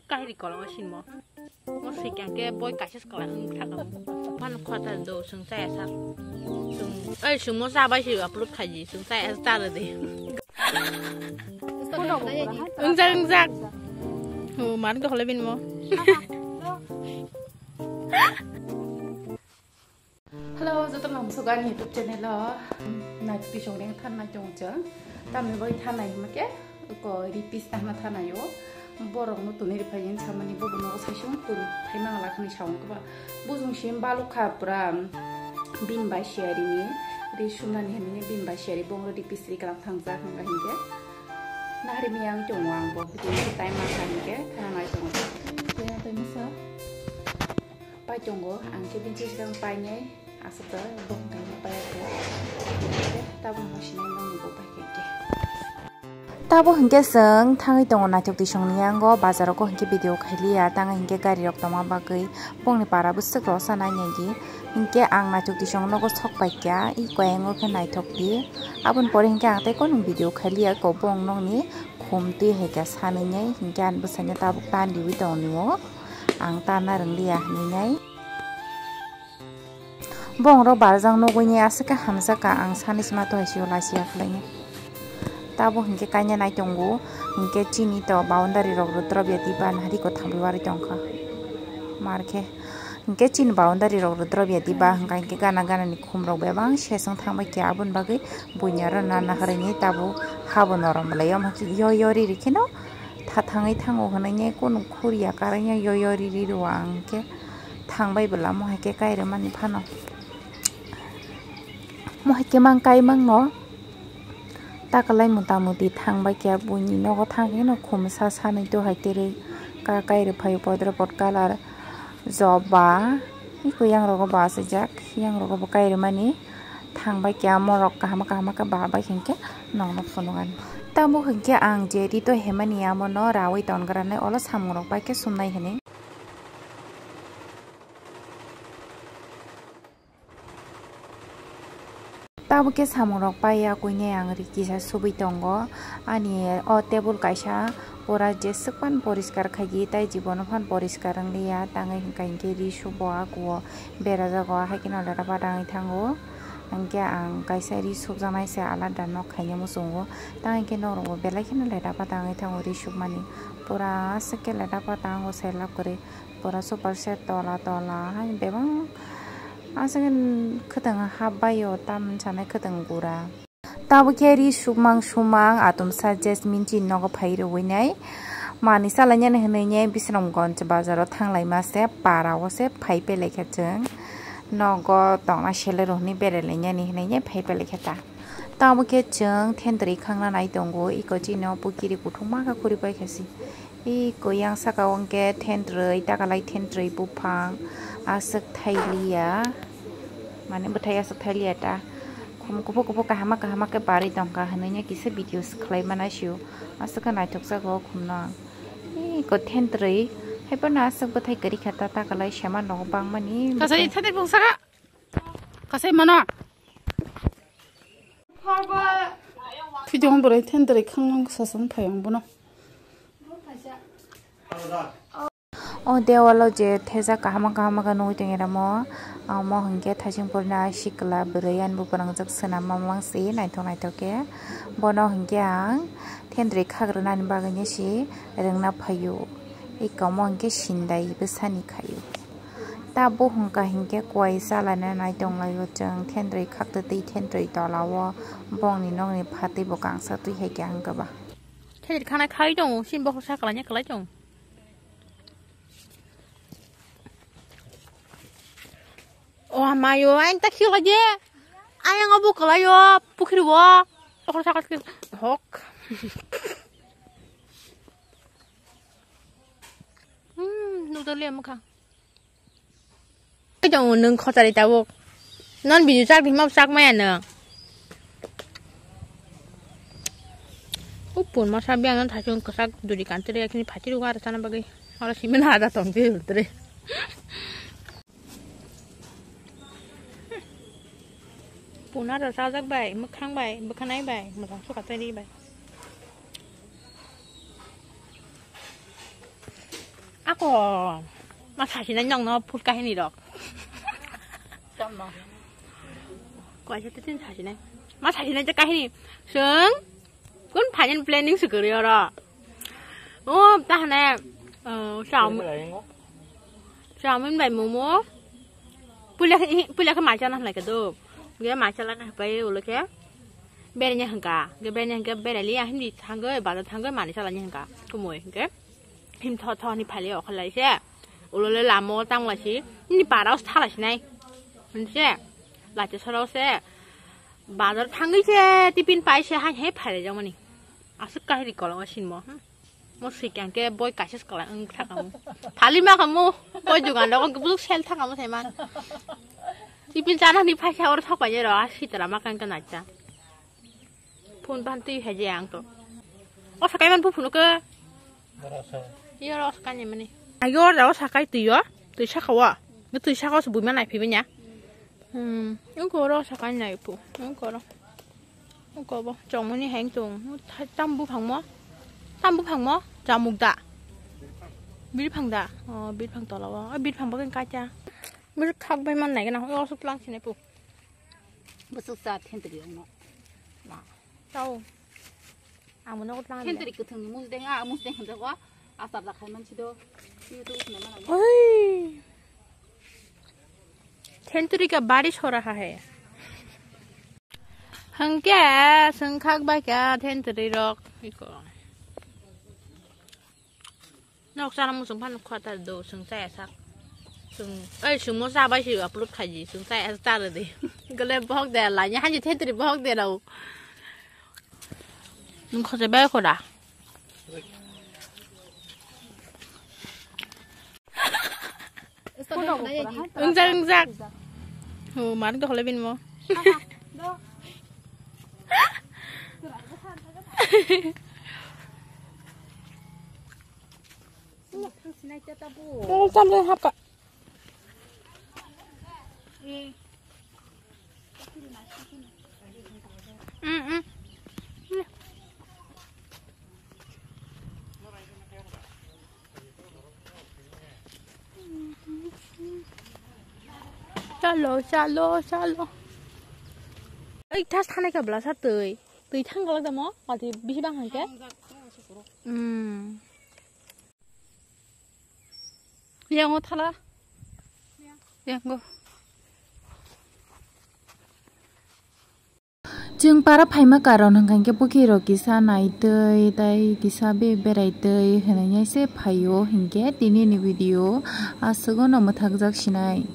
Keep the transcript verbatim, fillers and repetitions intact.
Kahiri kolong sinmo. Mo sikang ke boi kaisa kala wng thaka. Pan khota do sung chaya sa. Sung, ai sung mo sa bai si upload khaji sung chaya sa tara de. Wng jak, wng jak. Oh, mar do khole bin mo. Hello, joto no hamsuk ani YouTube channel o. Nai twi song reng than nai tong chang. Tamni bai than nai hima ke ko repeat than na than nai o. Borok no tuni ri phai samani bo bono sai sung tun phai mang la khani saung ko ba. Bujung sim baluk kha pura bin bai siari ni ri sumna ni hini bin bai siari bong ro repeat ri kalang thang jak hingka hingke. Nahri miyang chungo ang bo video time ma kha hingke than nai tong. Kaya tai masa. Pai tongo, ang khe bini sisrang painai, aswk da, bong kainai pai khe. Tabuk no sinai nang ni bo pai khe khe. Tabuk hinkhe chwng thangwi tongo naithok tisong ni yango, bazar o hinkhe video khailiya, tang hinkhe gari rok tongma bagwi bongni para bwswk rw sa nai nai di. Hinkhe ang naithok tisong nogo sok pai kha, i koyango khe naithok di. Aboni pore hinkhe ang tei kono video khailiya, ko bong nokni khum twi hai khe sanwi nai, hinkhe ani bwsai no tabuk tan riwi tongo. Ang ta narwng liya hinwi nai. Bong rok barjak nugwi ni aswk khe hamjak ka ang sani sima to hai sio lasia khlai ni. Tabuk hinkhe kainwi nai tongo hinkhe chini to boundary rok rwtrop ya diba nahari ko thangwi wari tongkha. Mar khe hinkhe chini boundary rok rwtrop ya diba hwnkha hinkhe gana gana ni khum rok bebang sesong thangbai khe aboni bagwi buini aro nana hwrwi ni tabuk habo norom bwlai omo khe yo yo riri kheno. Tha thangwi thango hwnwi kunu khuriya karwi yo yo riri rwo ang khe thangbai bwla mo hai khe kairwmani phano mo hai khe mang kai mangno takalai mota moti thangbai khe buini nogo thang khe no khumsa sanwi to hai terwi ka kairwi phaio podre pod colour joba iko yang rogo ba asajak yang rogo bo kairwmani. Thangbai khe morok kaham kaham khe ba bai hinkhe nokno phunukani. Tamo hinkhe ang je rito hemani amono rawi tongrani olo samung rok bai khe sumnai hini. Tabuk khe samung rok pai ya kuinai ang ri kisa subui tongo ani o tebul kaisa. Pura jeswk phano poriskar khaidi, tai jibono phano poriskar wng liya, tangwi hwnkha hinkhe ri subo akuo berajago, haikhe no leta pada wngwi thango. Hinkhe ang kaisa ri subjaknai se alada nok khaina muchungo, tang hinkhe nok rogo belai kheno leta pada wngwi thango ri submani. Pura aswk khe leta pada wngo selak kwrwi, pura super set tola tola hai bebak aswk khe kwthang hap bai o, tamni sanai kwthang gura. Tabuk khe ri sukmang sumang atomsa Jasmine chini nogo phai rwui nai. Manwi salainani hwnwi nai Bisramganj bazaro thanglaima se para o se phai pelaikha chwng. Nogo tongna sele rw hwnwi berai lainani hwnwi nai phai pelaikha ta. Tabuk khe chwng thendrwi khangna nai tongo, iko chini o pukiri kuthukma khe khuri paikha se. Iko yang saka o hwnkhe thendrwi, takalai thendrwi buphang aswk thai liya, mane bwthai aswk thai liya ta. Khum kuphur kuphur kahama kahama khe barwi tongkha hwnwi kisa video se khlai mana sio. Aswk khe naithok jago khumno. Iko thendrwi, haiphano aswk bwthai kwrwi kha ta, takalai sema nogo bangmani. Kasai thendrwi bung saka. Kasai mano. Thwijong bwrwi thendrwi khangno sasong phai ang bono. O dewalo je thejak kahama kahama khe nugwi tongiramo, omo hinkhe Thaisingpurni sikla bwrwi ani buphang wngjak swnam mamang se naithok naithok khe. Bono hinkhe ang thendrwi khak rwnani bagwino se rwngna phaio. Ikomo hinkhe sindai bwsani khaio. Tabuk hwnkha hinkhe kuai chalana nai tonglaio chwng, thendrwi khaktwi tei thendrwi tolao bongni nokni phatwi bo kangsa twi hai khe ang kwba. Thendrwi khana khai tongo, sini bokhorok sa kwlaina kwlai tongo. O mayo, ang ta khilaje. Ayang obo kwlaio, pukhri o. Bokhorok sa kwlai hok. Hmm, nudole mukha. Oi tongo nwng khotari tabuk. Non video chak di ma chak maya nwng. Upun masa biang non thachung kwchak duri kantori yakini phati rugo aro chana bagwi. Oro simen hada tong twi ultre. Puna ro sajak bai, mwkhang bai, bwkhanai bai, mwkhang suka twi bai. Ako ma sasinai nongno phul kahini rok. Kaisa te tin sasinai. Ma sasinai te kahini. Sung kun phanin planning sukuri oro. O tahane, uh, chowmin. Chowmin bai momo. Puila khe, puila khe macha na hlai khe do. Ge macha lana pai ulo khe. Berenya hangka. Ge berenya hangka bereli ahindi thangoi bazar thangoi mani chalani hangka. Kumoi ge. Him tho tho ni phale okhalai se. Ulo le lamo tangla si. Ni parao thala sinai. Hinse. Lache sorao se. Bazar thangoi se tipin pai se hai hai phale jamani. Asuk kahiri kolongo sinmo. Hmm. Mo sikang ke boy kaisa kala ang thakamu. Thali ma kamu. Boy jugan dok ke buluk sel thakamu saiman. Tipin chana ni phaisa or thok pai ro a sitra ma kan kan acha. Phone ban twi hai je ang to. O sakai man bu phunu ke. Iyo ro sakai ni mani. Ayo ro sakai twi yo. Twi saka wa. Twi saka se bui ma nai phi banya. Hmm. Ang ko ro sakai nai pu. Ang ko ro. Ang ko bo. Chong mani hang tung. Tam bu phang mo. Tam bu phang mo. Chamuk da. Bir phang da. Oh, bir phang tola wa. Oh, bir phang bo kan kacha. Bir khak bai man nai gana. Oh, suk lang sini pu. Bwswk cha thentwrwi wngno. Ma. Tao. Ang bono tlang. Thentwrwi kwthwngni musdeng, a musdeng hwnjago. Achar da khai mansi do. YouTube hwnwi mano. Oi. Thentwrwi ka bari sora ha hai. Hangke sengkhak bai ka thentwrwi rok iko. Nok chana muchung phano khwata do, chwng chaya sak. Chwng, ei, chwngmo chabai se upload khaidi, chwng chaya sak charwdi. Gole bohok de la, nya hanji thentwrwi bohok de rao. Nwng khojai bai kho da? Wngjak, wngjak. O, mar dokhole binmo. Tamo tamo hapka. Mm, mm. Chalo, chalo, chalo. Ei, thas thanai ka bwlasa twi. Twi thang galak damo, mati bisi bang hangke. Hmm. Yang o thala. Yang go. Chwng para phaima karon hwnkha khe pukhirok kisa naitwi tei kisa be beraitwi hwnwi se phaio hinkhe tinini video aswk no mwthakjak sinai.